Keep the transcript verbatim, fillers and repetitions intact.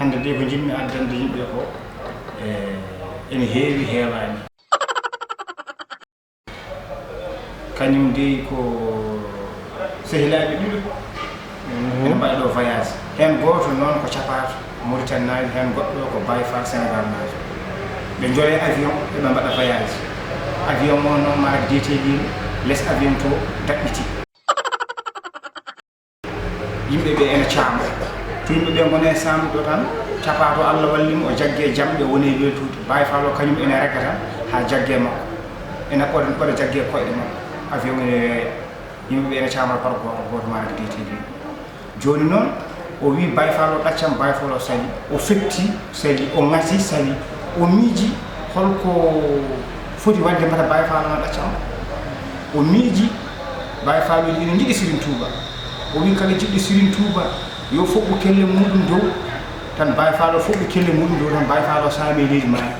Hannde de ko njiɗmi addande yimɓe ko e ene heewi heewaani. Kañum dey ko sehilaaɓe ɗiɗo ene mbaɗa ɗo voyage. Heen gooto noon ko capaato Mauritanie naajo, heen goɗɗo ko Baye Fall Sénégal naajo. Ɓe njole avion eɓe mbaɗa voyage. Avion o noon maaki deeteeɗiino les avion to daɓɓiti. Yimɓe ɓe ene caama. To yimɓe ɓe ngoni e saamude ɗo tan, capaato Allah walli mo, o jagge jamɗe, o woni e weeltude. Baye Fall o kañum ene ragga tan haa jagge makko. Ene ɓoɗa, ɓoɗa jagge koyɗe makko. Avion ene weeya. Yimɓe ɓe ene caama par gooto, gooto maa ragga deeteeɗi. Jooni noon, o wii Baye Fall o ɗaccam, Baye Fall o sali. O fetti, sali. O ŋasi, sali. O miiji holko foti waɗde mbata Baye Fall o ɗaccam. O miiji Baye Fall o ina njiɗi Serigne Touba. O wii kala jiɗɗo Serigne Touba yo fuɗɗo kelle muɗum dow, tan Baye Fall o fuɗɗo kelle muɗum dow, tan Baye Fall o saami e leydi maayo.